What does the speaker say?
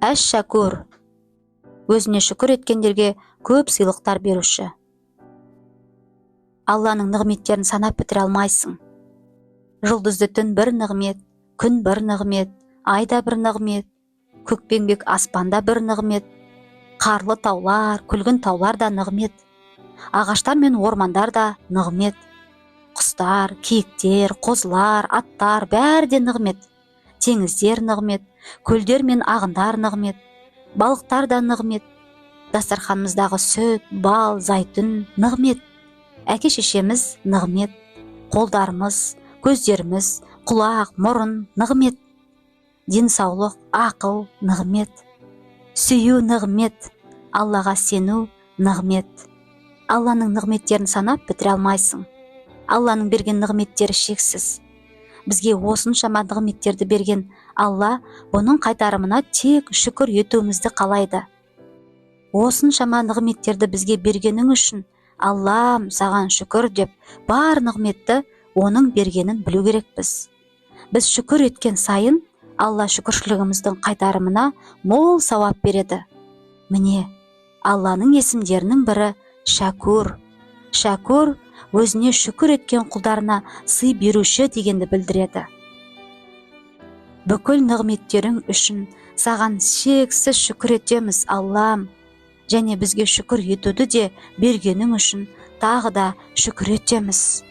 Әш-Шәкүр, өзіне шүкір еткендерге көп сыйлықтар беруші. Алланың нығметтерін санап бітіре алмайсың. Жұлдызды түн бір нығмет, күн бір нығмет, ай да бір нығмет, көкпеңбек аспанда бір нығмет, қарлы таулар, күлгін таулар да нығмет, ағаштар мен ормандар да нығмет, құстар, киіктер, қозылар, аттар, бәрі де нығмет, теңіздер нығмет, көлдер мен ағындар нығмет, балықтар да нығмет, дастарханымыздағы сүт, бал, зайтүн нығмет, әке шешеміз нығмет, қолдарымыз, көздеріміз, құлақ, мұрын нығмет, денсаулық, ақыл нығмет, сүю нығмет, Аллаға сену нығмет. Алланың нығметтерін санап бітіре алмайсың. Алланың берген нығметтері шексіз. Бізге осыншама нығметтерді берген Алла бұның қайтарымына тек шүкір етуімізді қалайды. Осыншама нығметтерді бізге бергенің үшін, Аллам, саған шүкір деп, бар нығметті оның бергенін білу керекпіз. Біз шүкір еткен сайын Алла шүкіршілігіміздің қайтарымына мол сауап береді. Міне, Алланың есімдерінің бірі Шәкүр. Шәкүр өзіне шүкір еткен құлдарына сый беруші дегенді білдіреді. Бүкіл нығметтерің үшін саған шексіз шүкір етеміз, Аллам, және бізге шүкір етуді де бергенің үшін тағы да шүкір етеміз.